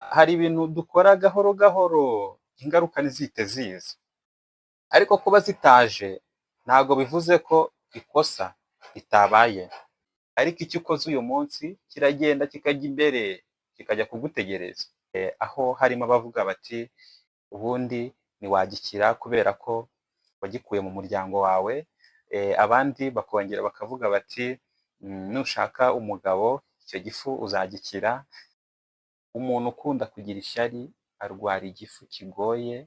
Hari ibintu dukora gahoro gahoro, ingaruka ntizihite ziza, ariko kuba zitaje ntabwo bivuze ko ikosa ritabaye, ariko icyo ukoze uyu munsi kiragenda kikajya imbere, kikajya kugutegereza. Aho harimo abavuga bati ubundi ntiwagikira kubera ko wagikuye mu muryango wawe, abandi bakongera bakavuga bati nushaka umugabo icyo gifu uzagikira. Umuntu ukunda kugira ishyari arwara igifu kigoye,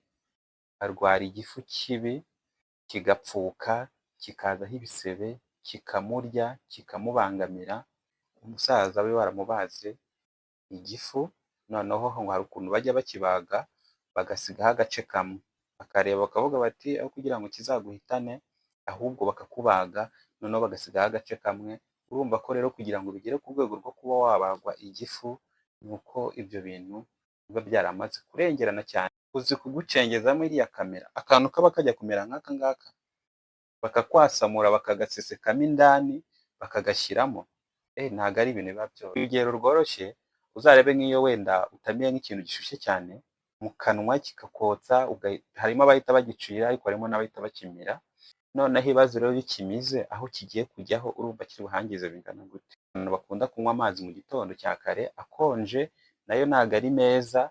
arwara igifu kibi, kigapfuka, kikazaho ibisebe, kikamurya, kikamubangamira. Umusaza we baramubaze igifu, noneho ngo hari ukuntu bajya bakibaga bagasigaho agace kamwe, bakareba bakavuga bati aho kugira ngo kizaguhitane ahubwo bakakubaga noneho bagasigaho agace kamwe. Urumva ko rero kugira ngo bigere ku rwego rwo kuba wabagwa igifu, ni uko ibyo bintu biba byaramaze kurengerana cyane. Uzi kugucengezamo iriya kamera, akantu kaba kajya kumera nk'aka ngaka, bakakwasamura bakagasesekamo indani bakagashyiramo, ntabwo ari ibintu biba byoroshye. Urugero rworoshye, uzarebe nk'iyo wenda utamiye nk'ikintu gishyushye cyane, mu kanwa kikakotsa, harimo abahita bagicira ariko harimo n'abahita bakimira, noneho ibaze rero iyo ukimize aho kigiye kujyaho urumva kiri buhangize bingana gute. Abantu bakunda kunywa amazi mu gitondo cya kare akonje, nayo ntabwo ari meza,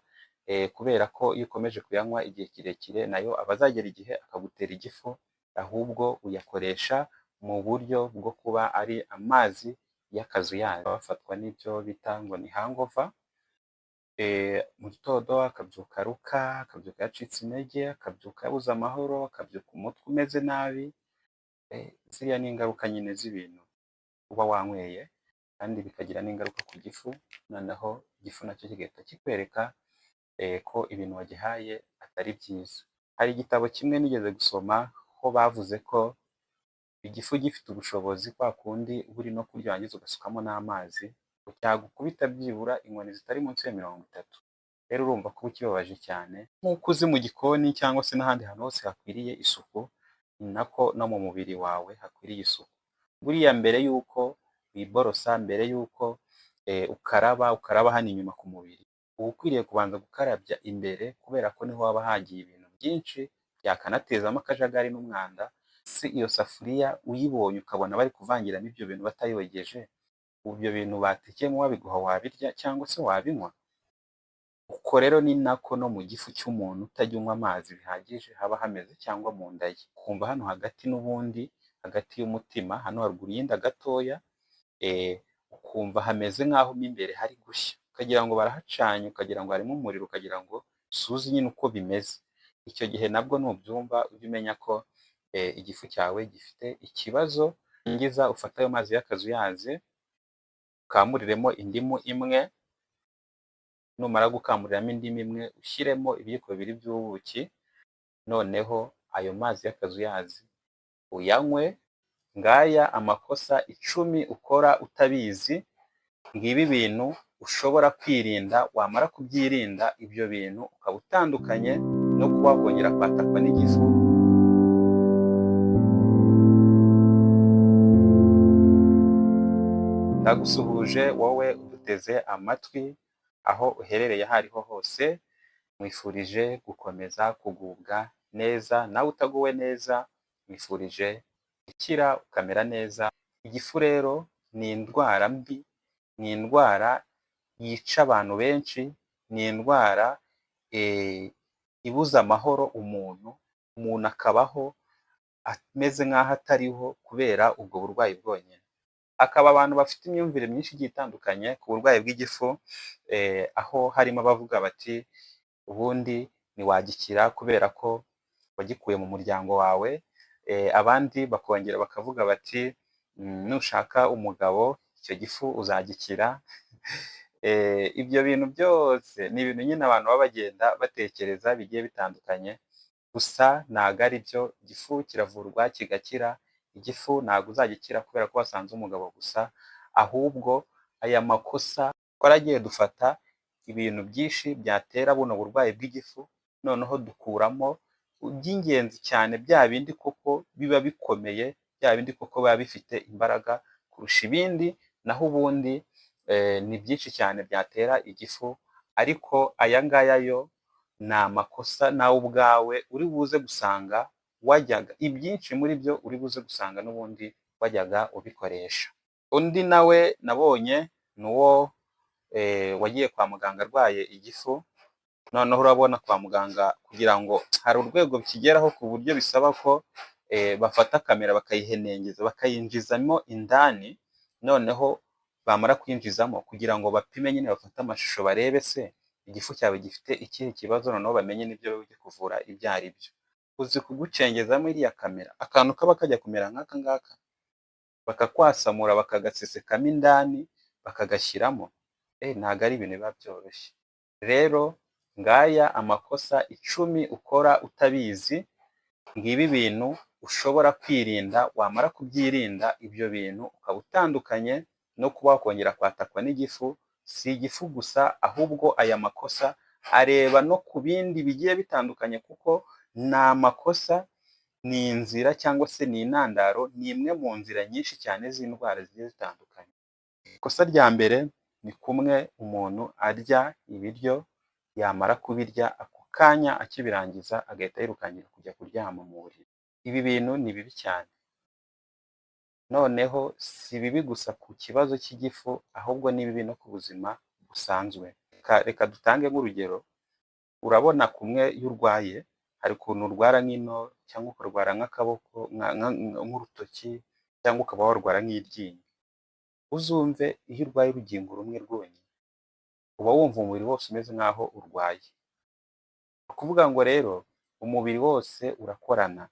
kubera ko iyo ukomeje kuyanywa igihe kirekire nayo aba azagera igihe akagutera igifu, ahubwo uyakoresha mu buryo bwo kuba ari amazi y'akazuyazi. Bafatwa n'ibyo bita ngo ni hangover, mu gitondo akabyuka aruka, akabyuka yacitse intege, akabyuka yabuze amahoro, akabyuka umutwe umeze nabi, ziriya ni ingaruka nyine z'ibintu uba wanyweye kandi bikagira n'ingaruka ku gifu, noneho igifu nacyo kigahita kikwereka ko ibintu wagihaye atari byiza. Hari igitabo kimwe nigeze gusoma ho bavuze ko igifu gifite ubushobozi kwa kundi uba uri no kurya warangiza ugasukamo n'amazi, cyagukubita byibura inkoni zitari munsi ya 30. Rero urumva ko uba ukibabaje cyane, nk'uko uzi mu gikoni cyangwa se n'ahandi hantu hose hakwiriye isuku, ni nako no mu mubiri wawe hakwiriye isuku. Buriya mbere y'uko wiborosa, mbere y'uko ukaraba, ukaraba hano inyuma ku mubiri, uba ukwiriye kubanza gukarabya imbere kubera ko niho haba hagiye ibintu byinshi byakanatezamo akajagari n'umwanda. Si iyo safuriya uyibonye ukabona bari kuvangiramo ibyo bintu batayogeje, ibyo bintu batekeyemo babiguha wabirya cyangwa se wabinywa? Uko rero ni nako no mu gifu cy'umuntu utajya unywa amazi bihagije haba hameze cyangwa mu nda ye. Ukumva hano hagati n'ubundi, hagati y'umutima, hano haruguru y'inda gatoya, ukumva hameze nk'aho mo imbere hari gushya, ukagira ngo barahacanye, ukagira ngo harimo umuriro, ukagira ngo suzi nyine uko bimeze. Icyo gihe nabwo nubyumva ujye umenya ko igifu cyawe gifite ikibazo. Nurangiza ufate ayo mazi y'akazuyaze, ukamuriremo indimu imwe, numara gukamuriramo indimu imwe ushyiremo ibiyiko bibiri by'ubuki, noneho ayo mazi y'akazuyazi uyanywe. Ngaya amakosa 10 ukora utabizi, ngibi ibintu ushobora kwirinda, wamara kubyirinda ibyo bintu ukaba utandukanye no kuba wakongera kwatakwa n'igifu. Ndagusuhuje wowe uduteze amatwi, aho uherereye aho ariho hose, nkwifurije gukomeza kugubwa neza, nawe utaguwe neza nkwifurije gukira ukamera neza. Igifu rero ni indwara mbi, ni indwara yica abantu benshi, ni indwara ibuza amahoro umuntu, umuntu akabaho ameze nk'aho atariho kubera ubwo burwayi bwonyine. Hakaba abantu bafite imyumvire myinshi igiye itandukanye ku burwayi bw'igifu, aho harimo abavuga bati ubundi ntiwagikira kubera ko wagikuye mu muryango wawe, abandi bakongera bakavuga bati nushaka umugabo icyo gifu uzagikira. Ibyo bintu byose ni ibintu nyine abantu baba bagenda batekereza bigiye bitandukanye, gusa ntabwo ari byo. Igifu kiravurwa kigakira, igifu ntabwo uzagikira kubera ko wasanze umugabo gusa, ahubwo aya makosa twaragiye dufata ibintu byinshi byatera buno burwayi bw'igifu, noneho dukuramo iby'ingenzi cyane bya bindi koko biba bikomeye, bya bindi koko biba bifite imbaraga kurusha ibindi, naho ubundi ni byinshi cyane byatera igifu. Ariko aya ngaya yo ni amakosa nawe ubwawe uri buze gusanga wajyaga, ibyinshi muri byo uri buze gusanga n'ubundi wajyaga ubikoresha. Undi nawe nabonye ni uwo wagiye kwa muganga arwaye igifu, noneho urabona kwa muganga kugira ngo hari urwego kigeraho ku buryo bisaba ko bafata kamera bakayihenengeza, bakayinjizamo indani, noneho bamara kwinjizamo kugira ngo bapime nyine, bafate amashusho, barebe se igifu cyawe gifite ikihe kibazo, noneho bamenye n'ibyo bari kuvura ibyo ari byo. Uzi kugucengezamo iriya kamera, akantu kaba kajya kumera nk'aka ngaka, bakakwasamura, bakagasesekamo indani, bakagashyiramo, ntabwo ari ibintu biba byoroshye. Rero ngaya amakosa 10 ukora utabizi, ngibi ibintu ushobora kwirinda, wamara kubyirinda ibyo bintu ukaba utandukanye no kuba wakongera kwatakwa n'igifu. Si igifu gusa, ahubwo aya makosa areba no ku bindi bigiye bitandukanye, kuko ni amakosa, ni inzira cyangwa se ni intandaro, ni imwe mu nzira nyinshi cyane z'indwara zigiye zitandukanye. Ikosa rya mbere ni kumwe umuntu arya ibiryo, yamara kubirya ako kanya akibirangiza agahita yirukankira kujya kuryama mu buriri. Ibi bintu ni bibi cyane. Noneho si bibi gusa ku kibazo cy'igifu, ahubwo ni bibi no ku buzima busanzwe. Reka dutange nk'urugero, urabona kumwe iyo urwaye, hari ukuntu urwara nk'ino cyangwa ukarwara nk'akaboko, nk'urutoki, cyangwa ukaba warwara nk'iryinyo. Uzumve iyo urwaye urugingo rumwe rwonyine, uba wumva umubiri wose umeze nk'aho urwaye. Ni ukuvuga ngo rero umubiri wose urakorana,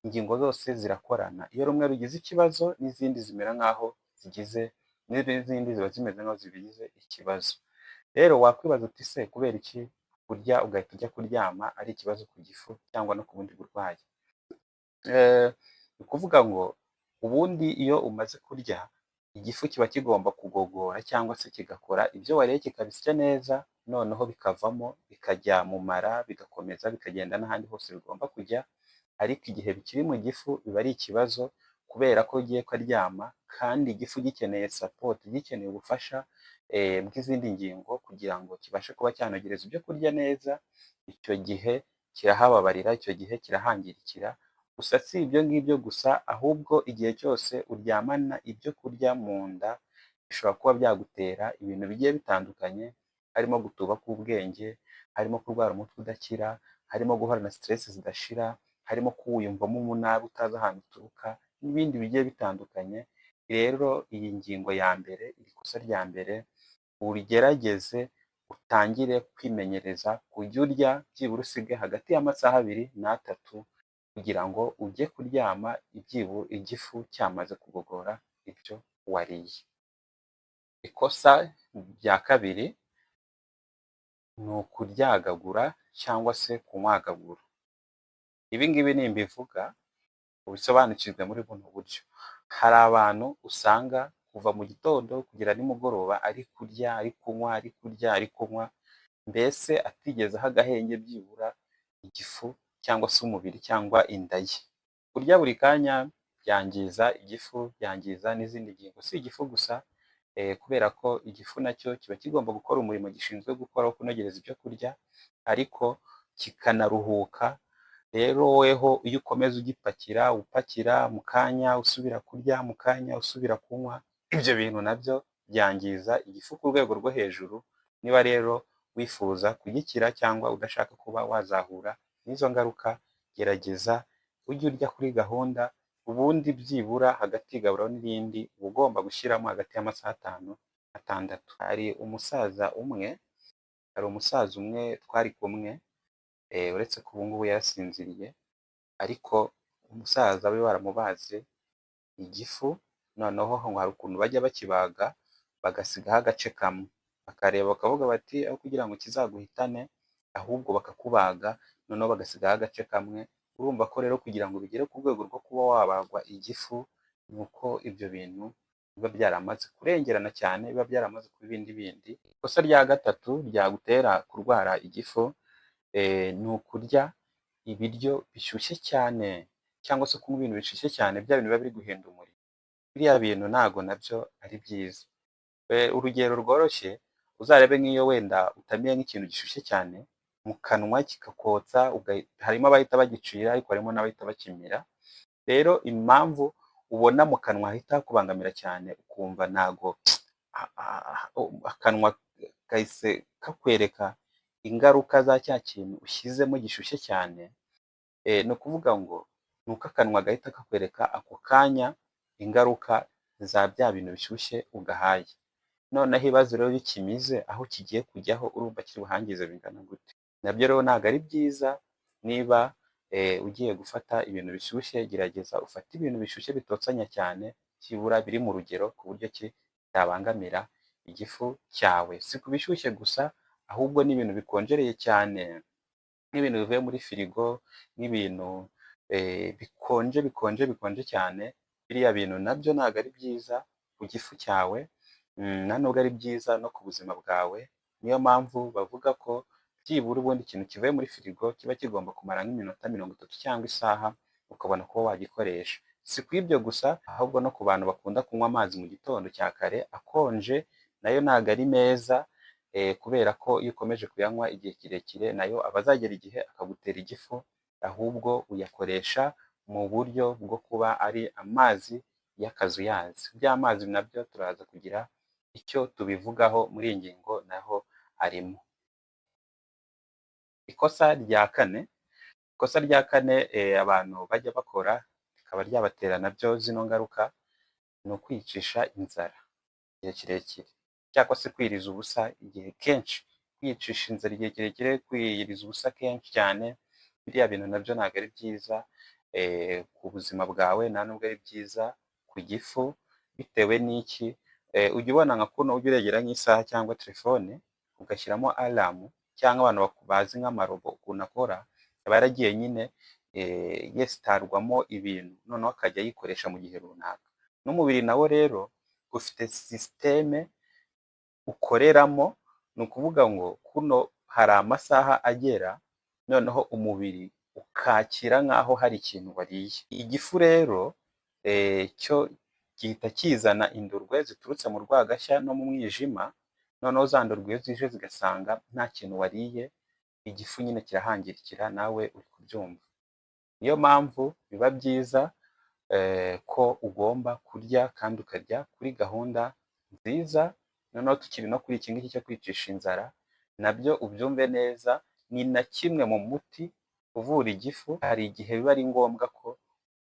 ingingo zose zirakorana. Iyo rumwe rugize ikibazo n'izindi zimera nk'aho zigize, n'izindi ziba zimeze nk'aho zigize ikibazo. Rero wakwibaza uti: "Se kubera iki kurya ugahita ujya kuryama ari ikibazo ku gifu cyangwa no ku bundi burwayi?" Ni ukuvuga ngo ubundi iyo umaze kurya, igifu kiba kigomba kugogora cyangwa se kigakora ibyo wariye, kikabisya neza, noneho bikavamo, bikajya mu mara, bigakomeza bikagenda n'ahandi hose bigomba kujya. Ariko igihe bikiri mu gifu biba ari ikibazo, kubera ko ugiye ukaryama kandi igifu gikeneye support, gikeneye ubufasha bw'izindi ngingo kugira ngo kibashe kuba cyanogereza ibyo kurya neza, icyo gihe kirahababarira, icyo gihe kirahangirikira. Gusa si ibyo ngibyo gusa, ahubwo igihe cyose uryamana ibyo kurya mu nda bishobora kuba byagutera ibintu bigiye bitandukanye, harimo gutuba k'ubwenge, harimo kurwara umutwe udakira, harimo guhorana stress zidashira, harimo kuwiyumvamo umunabi utazi ahantu uturuka, n'ibindi bigiye bitandukanye. Rero iyi ngingo ya mbere, iri kosa rya mbere, urigerageze utangire kwimenyereza kujya urya byibura usige hagati y'amasaha 2 n'3 kugira ngo ujye kuryama igifu cyamaze kugogora ibyo wariye. Ikosa rya kabiri ni ukuryagagura cyangwa se kunywagagura. Ibi ngibi nimbivuga ubisobanukirwe muri buno buryo. Hari abantu usanga kuva mu gitondo kugera nimugoroba ari kurya, ari kunywa, ari kurya, ari kunywa, mbese atigeze aha agahenge byibura igifu cyangwa se umubiri cyangwa inda ye. Kurya buri kanya byangiza igifu, byangiza n'izindi ngingo. Si igifu gusa, kubera ko igifu nacyo kiba kigomba gukora umurimo gishinzwe gukora wo kunogereza ibyo kurya, ariko kikanaruhuka. Rero weho iyo ukomeza ugipakira, upakira mu kanya usubira kurya, mu kanya usubira kunywa, ibyo bintu nabyo byangiza igifu ku rwego rwo hejuru. Niba rero wifuza kugikira cyangwa udashaka kuba wazahura n'izo ngaruka, gerageza ujye urya kuri gahunda, ubundi byibura hagati y'igaburo n'irindi uba ugomba gushyiramo hagati y'amasaha 5 6. Hari umusaza umwe twari kumwe, uretse ko ubu ngubu yarasinziriye, ariko umusaza we baramubaze igifu, noneho ngo hari ukuntu bajya bakibaga bagasigaho agace kamwe, bakareba bakavuga bati: "Aho kugira ngo kizaguhitane, ahubwo bakakubaga noneho bagasigaho agace kamwe." Urumva ko rero kugira ngo bigere ku rwego rwo kuba wabagwa igifu, ni uko ibyo bintu biba byaramaze kurengerana cyane, biba byaramaze kuba ibindi bindi. Ikosa rya gatatu ryagutera kurwara igifu ni ukurya ibiryo bishyushye cyane cyangwa se kunywa ibintu bishyushye cyane, bya bintu biba biri guhinda umuriro. Biriya bintu ntago nabyo ari byiza. Urugero rworoshye, Uzarebe nk'iyo wenda utamiye nk'ikintu gishyushye cyane mu kanwa kikakotsa, harimo abahita bagicira ariko harimo n'abahita bakimira. Rero impamvu ubona mu kanwa hahita hakubangamira cyane, ukumva ntago akanwa kahise kakwereka ingaruka za cya kintu ushyizemo gishyushye cyane, ni ukuvuga ngo ni uko akanwa gahita kakwereka ako kanya ingaruka za bya bintu bishyushye ugahaye. Noneho ibaze rero iyo ukimize aho kigiye kujyaho, urumva kiri buhangize bingana gute? Nabyo rero ntabwo ari byiza. Niba ugiye gufata ibintu bishyushye, gerageza ufate ibintu bishyushye bitotsanya cyane, byibura biri mu rugero ku buryo ki bitabangamira igifu cyawe. Si ku bishyushye gusa, ahubwo n'ibintu bikonjereye cyane, nk'ibintu bivuye muri firigo, nk'ibintu bikonje bikonje bikonje cyane, biriya bintu nabyo ntabwo ari byiza ku gifu cyawe, nta nubwo ari byiza no ku buzima bwawe. Niyo mpamvu bavuga ko byibura ubundi ikintu kivuye muri firigo kiba kigomba kumara nk'iminota 30 cyangwa isaha, ukabona kuba wagikoresha. Si ku ibyo gusa, ahubwo no ku bantu bakunda kunywa amazi mu gitondo cya kare akonje, nayo ntabwo ari meza, kubera ko iyo ukomeje kuyanywa igihe kirekire nayo aba azagera igihe akagutera igifu, ahubwo uyakoresha mu buryo bwo kuba ari amazi y'akazuyazi. By'amazi nabyo turaza kugira icyo tubivugaho muri iyi ngingo, naho arimo. Ikosa rya kane, ikosa rya kane abantu bajya bakora rikaba ryabatera nabyo zino ngaruka, ni ukwiyicisha inzara igihe kirekire cyangwa se kwiriza ubusa igihe kenshi. Kwiyicisha inzara igihe kirekire, kwiyiriza ubusa kenshi cyane, biriya bintu nabyo ntabwo ari byiza ku buzima bwawe, nta nubwo ari byiza ku gifu. Bitewe n'iki? Ujya ubona nka kuno ujya uregera nk'isaha cyangwa telefone ugashyiramo alarm, cyangwa abantu bazi nk'amarobo ukuntu akora, aba yaragiye nyine yesitarwamo ibintu, noneho akajya ayikoresha mu gihe runaka. N'umubiri nawo rero ufite système ukoreramo, ni ukuvuga ngo kuno hari amasaha agera noneho umubiri ukakira nk'aho hari ikintu wariye. Igifu rero cyo gihita kizana indurwe ziturutse mu rwagashya no mu mwijima, noneho za ndurwe iyo zije zigasanga nta kintu wariye, igifu nyine kirahangirikira, nawe uri kubyumva. Niyo mpamvu biba byiza ko ugomba kurya kandi ukarya kuri gahunda nziza. Noneho tukiri no kuri iki ngiki cyo kwicisha inzara, nabyo ubyumve neza, ni na kimwe mu muti uvura igifu. Hari igihe biba ari ngombwa ko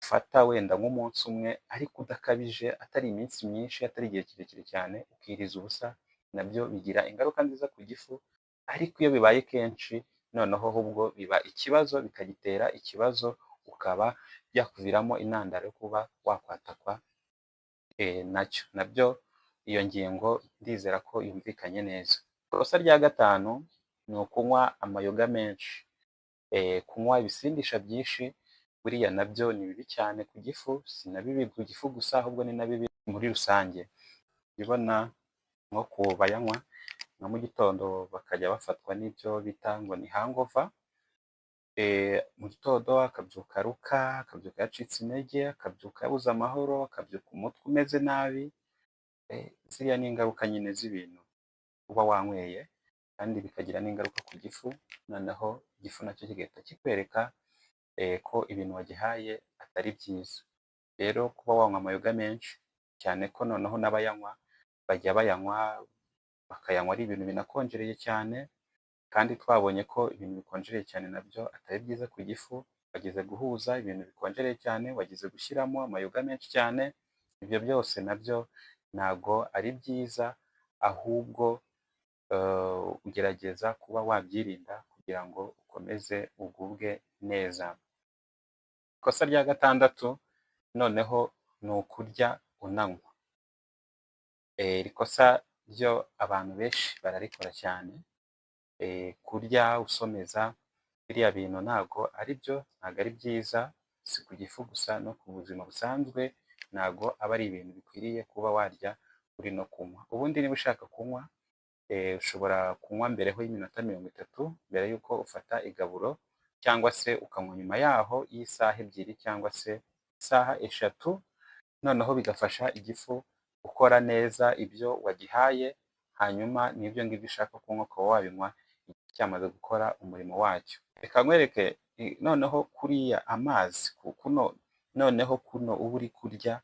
ufata wenda nk'umunsi umwe ariko udakabije, atari iminsi myinshi, atari igihe kirekire cyane, ukiriza ubusa, nabyo bigira ingaruka nziza ku gifu, ariko iyo bibaye kenshi noneho ahubwo biba ikibazo, bikagitera ikibazo, ukaba byakuviramo intandaro yo kuba wakwatakwa nacyo. Nabyo iyo ngingo ndizera ko yumvikanye neza. Ikosa rya gatanu ni ukunywa amayoga menshi. Kunywa ibisindisha byinshi buriya nabyo ni bibi cyane ku gifu, si na bibi ku gifu gusa, ahubwo ni na bibi muri rusange. Ubona nko ku bayanywa nka mu gitondo bakajya bafatwa n'ibyo bita ngo ni hangover, mu gitondo akabyuka aruka, akabyuka yacitse intege, akabyuka yabuze amahoro, akabyuka umutwe umeze nabi, ziriya ni ingaruka nyine z'ibintu uba wanyweye, kandi bikagira n'ingaruka ku gifu, noneho igifu nacyo kigahita kikwereka ko ibintu wagihaye atari byiza. Rero kuba wanywa amayoga menshi, cyane ko noneho n'abayanywa bajya bayanywa bakayanywa ari ibintu binakonjereye cyane, kandi twabonye ko ibintu bikonjereye cyane nabyo atari byiza ku gifu, wageze guhuza ibintu bikonjereye cyane, wagize gushyiramo amayoga menshi cyane, ibyo byose nabyo ntago ari byiza, ahubwo ugerageza kuba wabyirinda kugira ngo ukomeze ugubwe neza. Ikosa rya gatandatu noneho ni ukurya unanywa. Iri kosa ryo abantu benshi bararikora cyane, kurya usomeza biriya bintu ntago ari byo, ntago ari byiza, si ku gifu gusa no ku buzima busanzwe ntago aba ari ibintu bikwiriye kuba warya uri no kunywa. Ubundi niba ushaka kunywa, ushobora kunywa mbere ho y'iminota 30 mbere y'uko ufata igaburo, cyangwa se ukanywa nyuma yaho y'isaha 2 cyangwa se isaha 3, noneho bigafasha igifu gukora neza ibyo wagihaye, hanyuma Hanyuma n'ibyo ngibyo ushaka kunywa ukaba wabinywa cyamaze gukora umurimo wacyo. Reka nkwereke noneho kuriya amazi, kuno noneho kuno uba uri kurya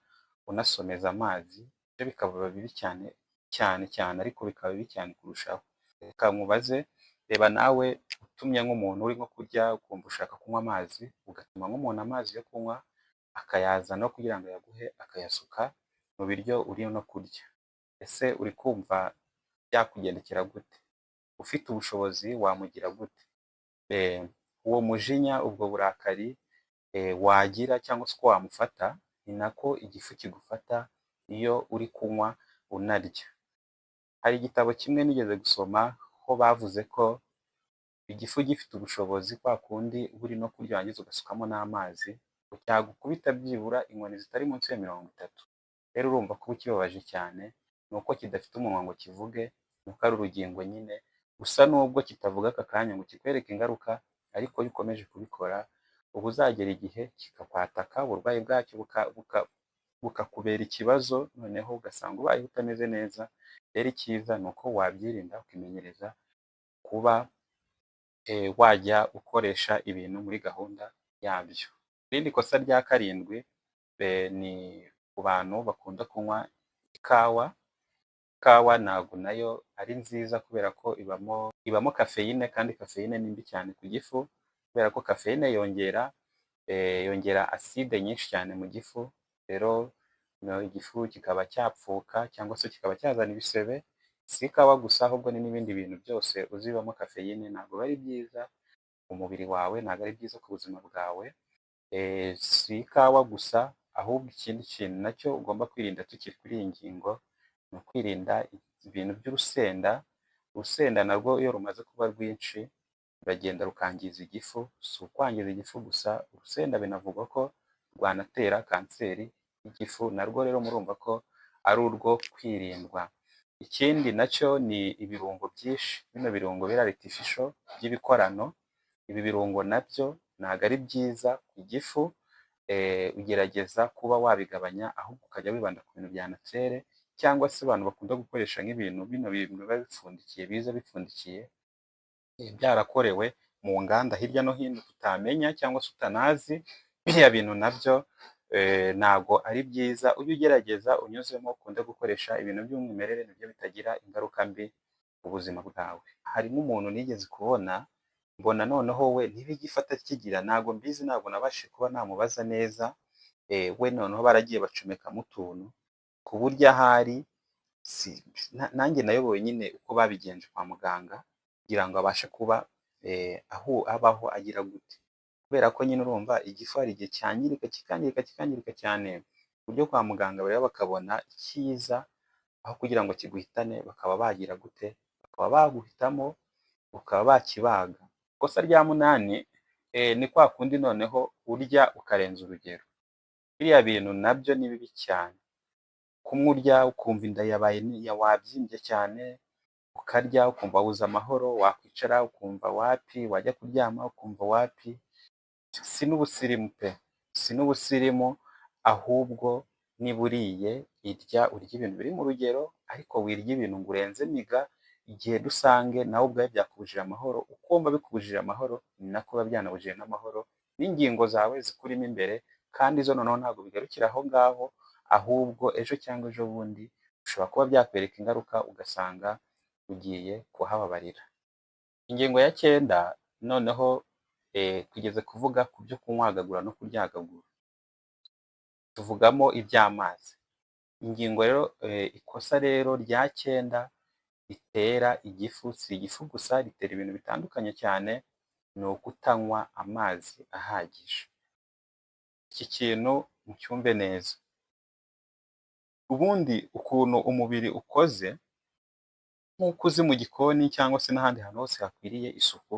unasomeza amazi, byo bikaba bibi cyane cyane cyane, ariko bikaba bibi cyane kurushaho. Reka nkubaze, reba nawe utumye nk'umuntu uri nko kurya ukumva ushaka kunywa amazi, ugatuma nk'umuntu amazi yo kunywa akayazana kugira ngo ayaguhe, akayasuka mu biryo uri no kurya. Ese uri kumva byakugendekera gute? Ufite ubushobozi wamugira gute? Uwo mujinya, ubwo burakari wagira cyangwa se uko wamufata, ni nako igifu kigufata iyo uri kunywa unarya. Hari igitabo kimwe nigeze gusoma ho bavuze ko igifu gifite ubushobozi, kwa kundi uba uri no kurya warangiza ugasukamo n'amazi, cyagukubita byibura inkoni zitari munsi ya 30. Rero urumva ko uba ukibabaje cyane, ni uko kidafite umunwa ngo kivuge, ni uko ari urugingo nyine, gusa nubwo kitavuga aka kanya ngo kikwereke ingaruka, ariko iyo ukomeje kubikora uba uzagera igihe kikakwataka, uburwayi bwacyo bukakubera ikibazo, noneho ugasanga ubayeho utameze neza. Rero icyiza ni uko wabyirinda, ukimenyereza kuba wajya ukoresha ibintu muri gahunda yabyo. Irindi kosa rya karindwi ni ku bantu bakunda kunywa ikawa. Ikawa ntabwo nayo ari nziza kubera ko ibamo kafeyine, kandi kafeyine ni mbi cyane ku gifu, kubera ko kafeyine yongera aside nyinshi cyane mu gifu, rero igifu kikaba cyapfuka cyangwa se kikaba cyazana ibisebe. Si ikawa gusa, ahubwo ni n'ibindi bintu byose uzi bibamo kafeyine, ntabwo biba ari byiza ku mubiri wawe, ntabwo ari byiza ku buzima bwawe. Si ikawa gusa, ahubwo ikindi kintu nacyo ugomba kwirinda tukiri kuri iyi ngingo, ni ukwirinda ibintu by'urusenda. Urusenda narwo iyo rumaze kuba rwinshi ruragenda rukangiza igifu. Si ukwangiza igifu gusa, urusenda binavugwa ko rwanatera kanseri y'igifu, narwo rero murumva ko ari urwo kwirindwa. Ikindi nacyo ni ibirungo byinshi, bino birungo biri artificial by'ibikorano, ibi birungo nabyo ntabwo ari byiza ku gifu. Ugerageza kuba wabigabanya, ahubwo ukajya wibanda ku bintu bya naturel, cyangwa se abantu bakunda gukoresha nk'ibintu bino bintu biba bipfundikiye, biza bipfundikiye byarakorewe mu nganda hirya no hino utamenya cyangwa se utanazi, biriya bintu nabyo ntabwo ari byiza. Ujye ugerageza unyuzemo ukunde gukoresha ibintu by'umwimerere, nibyo bitagira ingaruka mbi ku buzima bwawe. Hari nk'umuntu nigeze kubona, mbona noneho we ntibigifata kigira, ntabwo mbizi, ntabwo nabashije kuba namubaza neza, we noneho baragiye bacomekamo utuntu ku buryo ahari nanjye nayobowe nyine uko babigenje kwa muganga kugira ngo abashe kuba aho abaho agira gute, kubera ko nyine urumva igifu hari igihe cyangirika, kikangirika, kikangirika cyane, ku buryo kwa muganga bareba bakabona icyiza aho kugira ngo kiguhitane bakaba bagira gute, bakaba baguhitamo ukaba bakibaga. Ikosa rya munani ni kwa kundi noneho urya ukarenza urugero. Biriya bintu nabyo ni bibi cyane. Kumwe urya ukumva inda yabaye wabyimbye cyane, ukarya ukumva wabuze amahoro, wakwicara ukumva wapi, wajya kuryama ukumva wapi, si n'ubusirimu pe, si n'ubusirimu, ahubwo niba uriye irya, urye ibintu biri mu rugero, ariko wirya ibintu ngo urenze miga, igihe dusange nawe ubwawe byakubujije amahoro. Uko wumva bikubujije amahoro ni nako biba byanabujije n'amahoro n'ingingo zawe zikurimo imbere, kandi zo noneho ntabwo bigarukira aho ngaho, ahubwo ejo cyangwa ejo bundi bishobora kuba byakwereka ingaruka, ugasanga ugiye kuhababarira. Ingingo ya cyenda noneho tugeze kuvuga ku byo kunywagagura no kuryagagura, tuvugamo iby'amazi. Ingingo rero, ikosa rero rya cyenda ritera igifu, si igifu gusa, ritera ibintu bitandukanye cyane, ni ukutanywa amazi ahagije. Iki kintu mucyumve neza. Ubundi ukuntu umubiri ukoze, nk'uko uzi mu gikoni cyangwa se n'ahandi hantu hose hakwiriye isuku,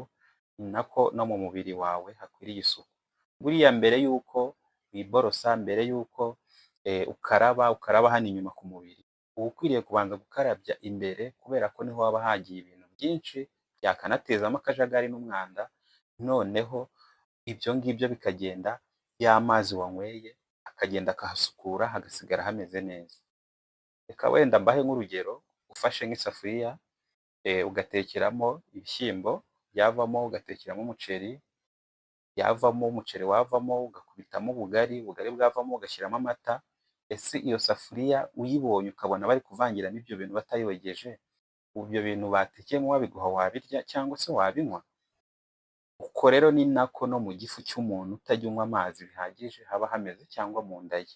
ni nako no mu mubiri wawe hakwiriye isuku. Buriya mbere y'uko wiborosa, mbere y'uko ukaraba, ukaraba hano inyuma ku mubiri, uba ukwiriye kubanza gukarabya imbere, kubera ko niho haba hagiye ibintu byinshi byakanatezamo akajagari n'umwanda, noneho ibyo ngibyo bikagenda, ya mazi wanyweye akagenda akahasukura hagasigara hameze neza. Reka wenda mbahe nk'urugero, ufite Ufashe nk'isafuriya ugatekeramo ibishyimbo, byavamo ugatekeramo umuceri, yavamo umuceri wavamo ugakubitamo ubugari, ubugari bwavamo ugashyiramo amata, ese iyo safuriya uyibonye ukabona bari kuvangiramo ibyo bintu batayogeje, ibyo bintu batekeyemo babiguha wabirya cyangwa se wabinywa? Uko rero ni nako no mu gifu cy'umuntu utajya unywa amazi bihagije haba hameze cyangwa mu nda ye.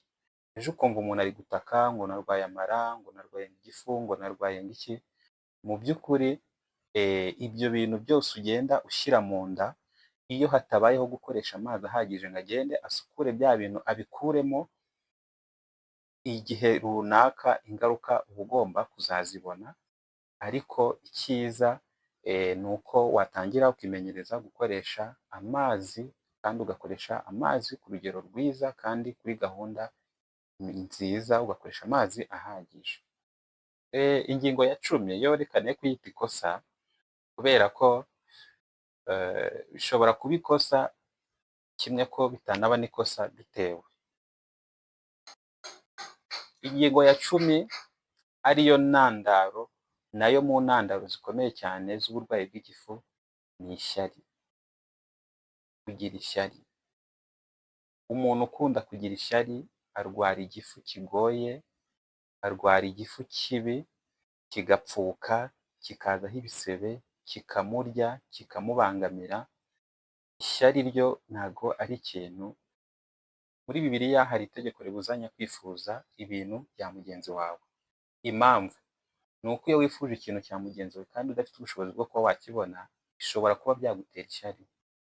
Ejo ukumva umuntu ari gutaka ngo narwaye amara, ngo narwaye igifu, ngo narwaye iki, mu by'ukuri ibyo bintu byose ugenda ushyira mu nda, iyo hatabayeho gukoresha amazi ahagije ngo agende asukure bya bintu abikuremo, igihe runaka ingaruka uba ugomba kuzazibona, ariko icyiza ni uko watangira ukimenyereza gukoresha amazi kandi ugakoresha amazi ku rugero rwiza kandi kuri gahunda nziza, ugakoresha amazi ahagije. Ingingo ya 10 yo reka ne kuyita ikosa kubera ko bishobora kuba ikosa kimwe ko bitanaba n'ikosa bitewe. Ingingo ya 10 ariyo ntandaro, nayo mu ntandaro zikomeye cyane z'uburwayi bw'igifu ni ishyari. Kugira ishyari. Umuntu ukunda kugira ishyari arwara igifu kigoye, arwara igifu kibi, kigapfuka, kikazaho ibisebe, kikamurya, kikamubangamira. Ishyari ryo ntago ari ikintu. Muri Bibiliya hari itegeko ribuzanya kwifuza ibintu bya mugenzi wawe. Impamvu ni uko iyo wifuje ikintu cya mugenzi wawe kandi udafite ubushobozi bwo kuba wakibona, bishobora kuba byagutera ishyari.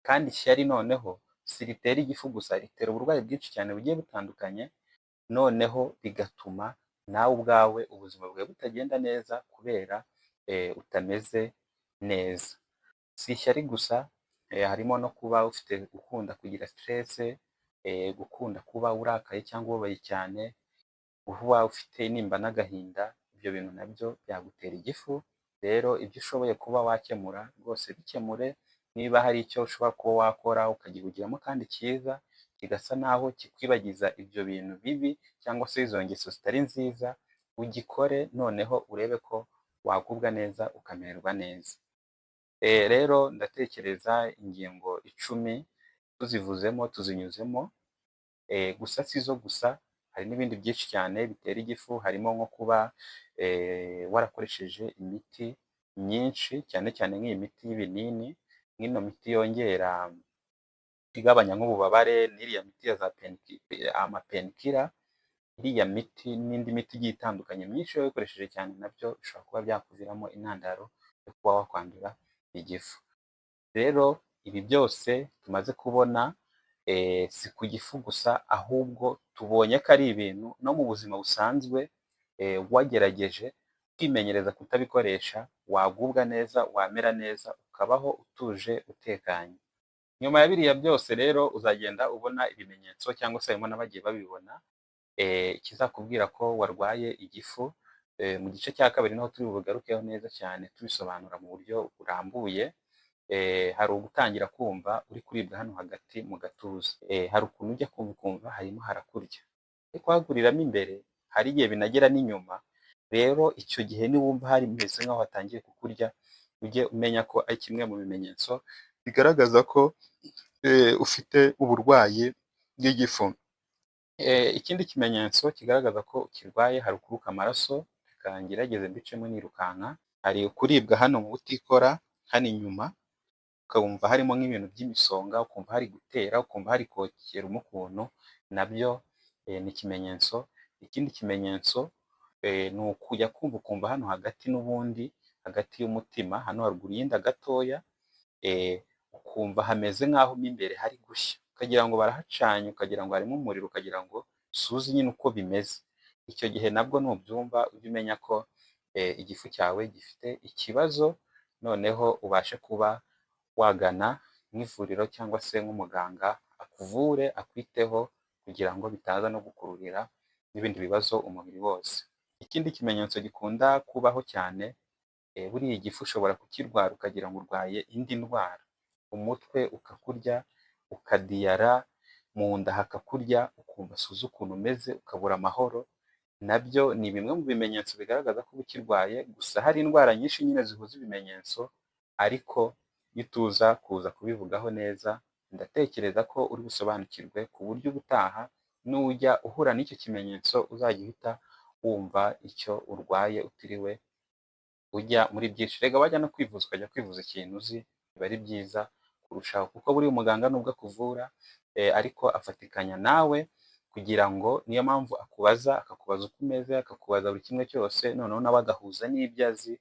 Kandi ishyari noneho si ritera igifu gusa, ritera uburwayi bwinshi cyane bugiye butandukanye, noneho bigatuma nawe ubwawe ubuzima bwawe butagenda neza kubera utameze neza. Si ishyari gusa, harimo no kuba ufite gukunda kugira stress, gukunda kuba urakaye cyangwa ubabaye cyane, kuba ufite intimba n'agahinda, ibyo bintu nabyo byagutera igifu. Rero ibyo ushoboye kuba wakemura rwose bikemure, niba hari icyo ushobora kuba wakora ukagihugiramo kandi cyiza, kigasa naho kikwibagiza ibyo bintu bibi cyangwa se izo ngeso zitari nziza, ugikore noneho urebe ko wagubwa neza ukamererwa neza. Rero ndatekereza ingingo 10 tuzivuzemo tuzinyuzemo, gusa si zo gusa, hari n'ibindi byinshi cyane bitera igifu, harimo nko kuba warakoresheje imiti myinshi, cyane cyane nk'iyi miti y'ibinini, nk'ino miti yongera igabanya nk'ububabare, n'iriya miti ya za ama painkiller, iriya miti n'indi miti igiye itandukanye myinshi iyo wayikoresheje cyane nabyo bishobora kuba byakuviramo intandaro yo kuba wakwandura igifu. Rero ibi byose tumaze kubona si ku gifu gusa, ahubwo tubonye ko ari ibintu no mu buzima busanzwe wagerageje kwimenyereza kutabikoresha wagubwa neza, wamera neza, ukabaho utuje utekanye. Nyuma ya biriya byose rero uzagenda ubona ibimenyetso cyangwa se harimo n'abagiye babibona, ikizakubwira ko warwaye igifu. Mu gice cya kabiri niho turi bugarukeho neza cyane tubisobanura mu buryo burambuye. Hari ugutangira kumva uri kuribwa hano hagati mu gatuza, hari ukuntu ujya kumva ukumva harimo harakurya, ariko hakuriramo imbere, hari igihe binagera n'inyuma. Rero icyo gihe niwumva hameze nk'aho hatangiye kukurya, ujye umenya ko ari kimwe mu bimenyetso bigaragaza ko ufite uburwayi bw'igifu. Ikindi kimenyetso kigaragaza ko ukirwaye, hari ukuruka amaraso, reka ngerageze mbicemo nirukanka, hari ukuribwa hano mu butikora, hano inyuma, ukumva harimo nk'ibintu by'imisonga, ukumva hari gutera, ukumva hari kokeramo ukuntu, nabyo ni ikimenyetso. Ikindi kimenyetso ni ukujya kumva ukumva hano hagati n'ubundi, hagati y'umutima, hano haruguru y'inda gatoya, ukumva hameze nk'aho mo imbere hari gushya, ukagira ngo barahacanye, ukagira ngo harimo umuriro, ukagira ngo suzi nyine uko bimeze. Icyo gihe nabwo nubyumva ujye umenya ko igifu cyawe gifite ikibazo, noneho ubashe kuba wagana nk'ivuriro cyangwa se nk'umuganga akuvure akwiteho kugira ngo bitaza no gukururira n'ibindi bibazo umubiri wose. Ikindi kimenyetso gikunda kubaho cyane, buriya igifu ushobora kukirwara ukagira ngo urwaye indi ndwara, umutwe ukakurya, ukadiyara, mu nda hakakurya, ukumva suzi ukuntu umeze, ukabura amahoro, Nabyo ni bimwe mu bimenyetso bigaragaza ko uba ukirwaye, gusa hari indwara nyinshi nyine zihuza ibimenyetso, ariko nituza kuza kubivugaho neza, ndatekereza ko uri busobanukirwe ku buryo ubutaha nujya uhura n'icyo kimenyetso uzajya uhita wumva icyo urwaye utiriwe ujya muri byinshi. Rega wajya no kwivuza ukajya kwivuza ikintu uzi, biba ari byiza kurushaho, kuko buriya umuganga nubwo akuvura ariko afatikanya nawe kugira ngo, niyo mpamvu akubaza, akakubaza uko umeze, akakubaza buri kimwe cyose, noneho nawe agahuza n'ibyo azi,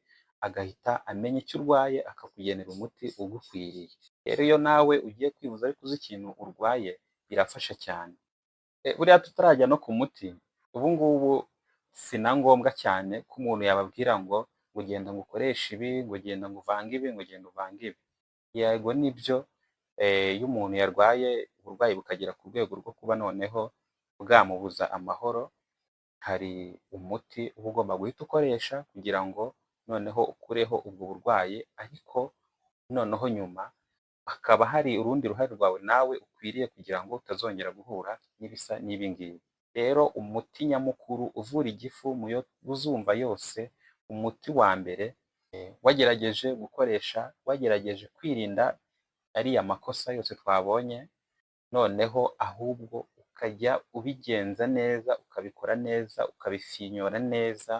agahita amenya icyo urwaye, akakugenera umuti ugukwiriye. Rero iyo nawe ugiye kwivuza ariko uzi ikintu urwaye, birafasha cyane. Buriya tutarajya no ku muti, ubu ngubu si na ngombwa cyane ko umuntu yababwira ngo genda ngo ukoreshe ibi, ngo genda ngo uvange ibi, ngo genda uvange ibi. Yego nibyo, iyo umuntu yarwaye uburwayi bukagera ku rwego rwo kuba noneho bwamubuza amahoro, hari umuti uba ugomba guhita ukoresha kugira ngo noneho ukureho ubwo burwayi, ariko noneho nyuma hakaba hari urundi ruhare rwawe nawe ukwiriye kugira ngo utazongera guhura n'ibisa n'ibi ngibi. Rero umuti nyamukuru uvura igifu mu yo uzumva yose, umuti wa mbere wagerageje gukoresha, wagerageje kwirinda ariya makosa yose twabonye, noneho ahubwo ukajya ubigenza neza, ukabikora neza, ukabifinyora neza,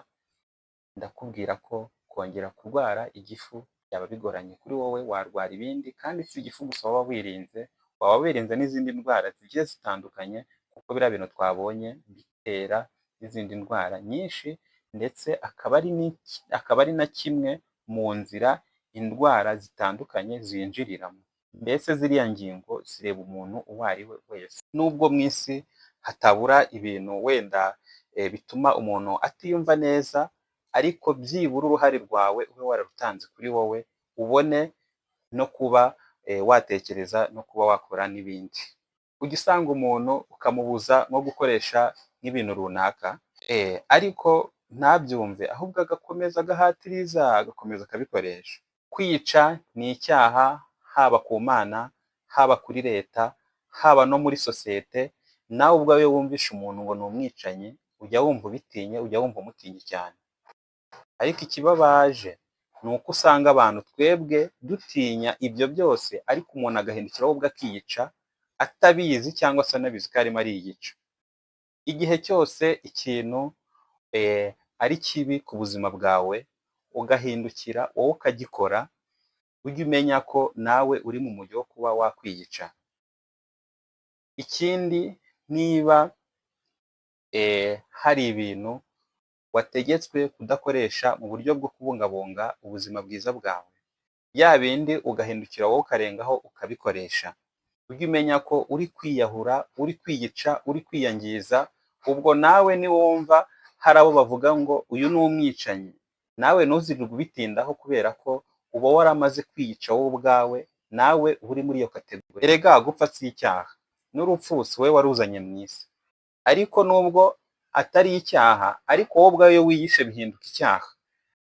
ndakubwira ko kongera kurwara igifu byaba bigoranye kuri wowe, warwara ibindi kandi si igifu gusa waba wirinze, waba wirinze n'izindi ndwara zigiye zitandukanye, kuko biriya bintu twabonye bitera n'izindi ndwara nyinshi, ndetse akaba ari na kimwe mu nzira indwara zitandukanye zinjiriramo. Mbese ziriya ngingo zireba umuntu uwo ari we wese. Nubwo mu isi hatabura ibintu wenda bituma umuntu atiyumva neza, ariko byibura uruhare rwawe ube wararutanze kuri wowe, ubone no kuba watekereza no kuba wakora n'ibindi. Ujya usanga umuntu ukamubuza nko gukoresha nk'ibintu runaka, ariko ntabyumve, ahubwo agakomeza agahatiriza, agakomeza akabikoresha. Kwica ni icyaha haba ku Mana, haba kuri leta, haba no muri sosiyete, nawe ubwawe iyo wumvishe umuntu ngo ni umwicanyi, ujya wumva ubitinye, ujya wumva umutinye cyane. Ariko ikibabaje ni uko usanga abantu twebwe dutinya ibyo byose, ariko umuntu agahindukira we ubwe akiyica, atabizi cyangwa se anabizi ko arimo ariyica. Igihe cyose ikintu ari kibi ku buzima bwawe, ugahindukira wowe ukagikora, ujye umenya ko nawe uri mu mujyo wo kuba wakwiyica. Ikindi, niba hari ibintu wategetswe kudakoresha mu buryo bwo kubungabunga ubuzima bwiza bwawe, bya bindi ugahindukira wowe ukarengaho ukabikoresha, ujye umenya ko uri kwiyahura, uri kwiyica, uri kwiyangiza, ubwo nawe niwumva hari abo bavuga ngo uyu ni umwicanyi, nawe ntuzirirwe ubitindaho kubera ko uba waramaze kwiyica wowe ubwawe, nawe uba uri muri iyo category. Erega gupfa si icyaha, n'urupfu si wowe waruzanye mu isi, ariko nubwo atari icyaha, ariko wowe ubwawe iyo wiyishe bihinduka icyaha.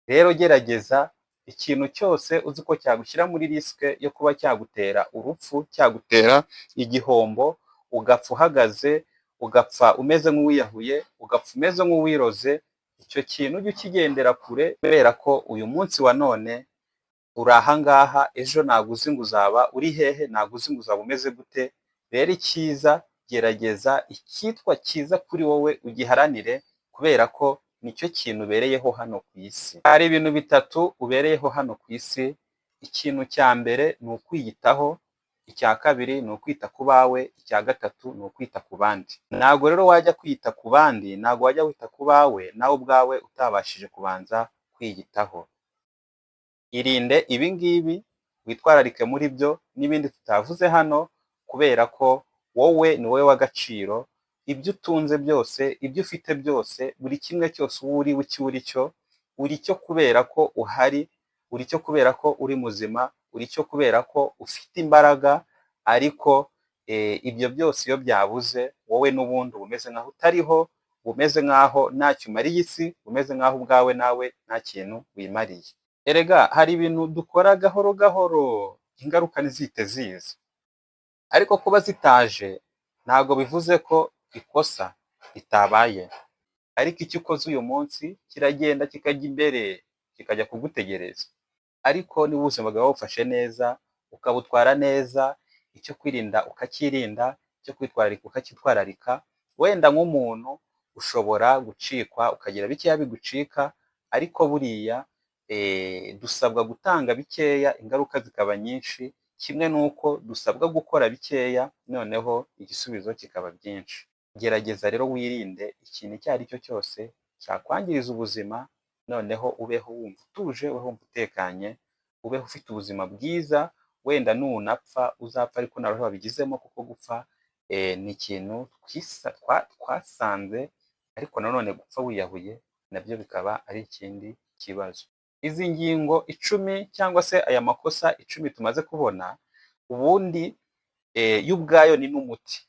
Rero gerageza ikintu cyose uzi ko cyagushyira muri risk yo kuba cyagutera urupfu, cyagutera igihombo, ugapfa uhagaze, ugapfa umeze nk'uwiyahuye, ugapfa umeze nk'uwiroze, icyo kintu ujye ukigendera kure, kubera ko uyu munsi wa none uri aha ngaha, ejo ntabwo uzi ngo uzaba uri hehe, ntabwo uzi ngo uzaba umeze gute. Rero icyiza, gerageza icyitwa cyiza kuri wowe ugiharanire, kubera ko nicyo kintu ubereyeho hano ku isi. Hari ibintu bitatu ubereyeho hano ku isi: ikintu cya mbere ni ukwiyitaho, icya kabiri ni ukwita ku bawe, icya gatatu ni ukwita ku bandi. Ntabwo rero wajya kwita ku bandi, ntabwo wajya wita ku bawe nawe ubwawe utabashije kubanza kwiyitaho. Irinde ibi ngibi, witwararike muri byo n'ibindi tutavuze hano, kubera ko wowe ni wowe w'agaciro, ibyo utunze byose, ibyo ufite byose, buri kimwe cyose uwo uri icyo uri cyo, uri cyo kubera ko uhari, uri cyo kubera ko uri muzima, uri cyo kubera ko ufite imbaraga, ariko ibyo byose iyo byabuze, wowe n'ubundi uba umeze nk'aho utariho, uba umeze nk'aho ntacyo umariye isi, umeze nk'aho ubwawe nawe nta kintu wimariye. Erega hari ibintu dukora gahoro gahoro, ingaruka ntizihite ziza, ariko kuba zitaje ntabwo bivuze ko ikosa ritabaye, ariko Ariko icyo ukoze uyu munsi kiragenda kikajya imbere, kikajya kugutegereza. Ariko niba ubuzima bwawe wabufashe neza, ukabutwara neza, icyo kwirinda ukakirinda, icyo kwitwararika ukacyitwararika, wenda nk'umuntu ushobora gucikwa ukagira bikeya bigucika, ariko buriya dusabwa gutanga bikeya ingaruka zikaba nyinshi, kimwe n'uko dusabwa gukora bikeya noneho igisubizo kikaba byinshi. Gerageza rero wirinde ikintu icyo ari cyo cyose cyakwangiriza ubuzima, noneho ubeho wumva utuje, ubeho wumva utekanye, ubeho ufite ubuzima bwiza, wenda nunapfa uzapfa ariko nta ruhare wabigizemo, kuko gupfa ni ikintu twasanze, ariko nanone gupfa wiyahuye nabyo bikaba ari ikindi kibazo. Izi ngingo 10 cyangwa se aya makosa 10 tumaze kubona, ubundi yo ubwayo ni n'umuti.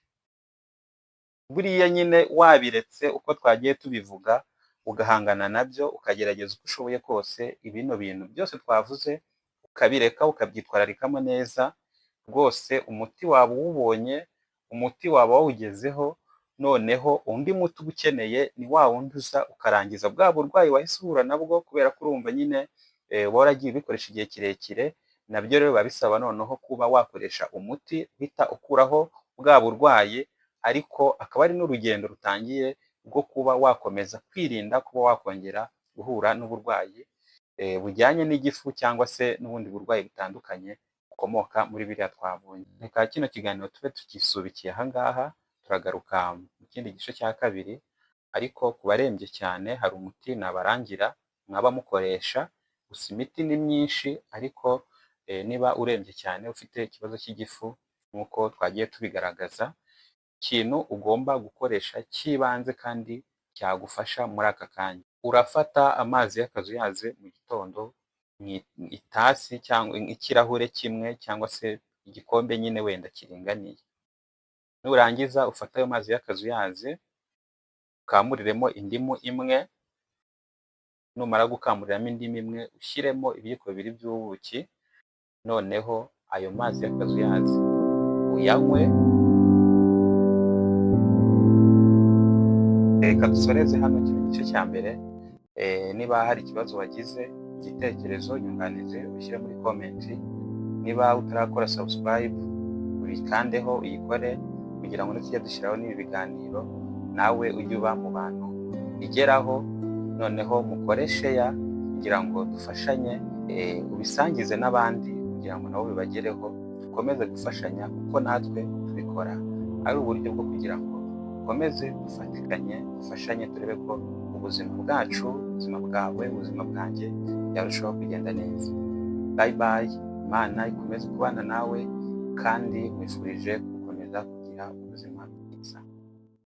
Buriya nyine wabiretse uko twagiye tubivuga, ugahangana nabyo, ukagerageza uko ushoboye kose, bino bintu byose twavuze ukabireka ukabyitwararikamo neza, rwose umuti waba uwubonye, umuti waba wawugezeho, noneho undi muti uba ukeneye ni wa wundi uza ukarangiza bwa burwayi wahise uhura nabwo, kubera ko urumva nyine uba waragiye ubikoresha igihe kirekire, nabyo rero biba bisaba noneho kuba wakoresha umuti uhita ukuraho bwa burwayi, ariko akaba ari n'urugendo rutangiye rwo kuba wakomeza kwirinda kuba wakongera guhura n'uburwayi bujyanye n'igifu cyangwa se n'ubundi burwayi butandukanye bukomoka muri biriya twabonye. Reka kino kiganiro tube tukisubikiye aha ngaha, turagaruka mu kindi gice cya kabiri, ariko ku barembye cyane hari umuti nabarangira mwaba mukoresha, gusa imiti ni myinshi, ariko niba urembye cyane ufite ikibazo cy'igifu nk'uko twagiye tubigaragaza, ikintu ugomba gukoresha cy'ibanze kandi cyagufasha muri aka kanya, urafata amazi y'akazuyaze mu gitondo mu itasi cyangwa ikirahure kimwe cyangwa se igikombe nyine wenda kiringaniye. Nurangiza ufate ayo mazi y'akazuyaze ukamuriremo indimu imwe, numara gukamuriramo indimu imwe ushyiremo ibiyiko bibiri by'ubuki, noneho ayo mazi y'akazuyaze uyanywe. Reka dusoreze hano kino gice cya mbere, niba hari ikibazo wagize, igitekerezo, inyunganizi, ushyire muri comment, niba utarakora subscribe uyikandeho uyikore, kugira ngo nitujya dushyiraho n'ibi biganiro nawe ujye uba mu bantu bigeraho, noneho mukore share kugira ngo dufashanye, ubisangize n'abandi kugira ngo nabo bibagereho, dukomeze gufashanya kuko natwe tubikora ari uburyo bwo kugira ngo dukomeze dufatikanye, dufashanye, turebe ko ubuzima bwacu, ubuzima bwawe, ubuzima bwanjye byarushaho kugenda neza. Bye bye, Imana ikomeze kubana nawe kandi nkwifurije gukomeza kugira ubuzima bwiza.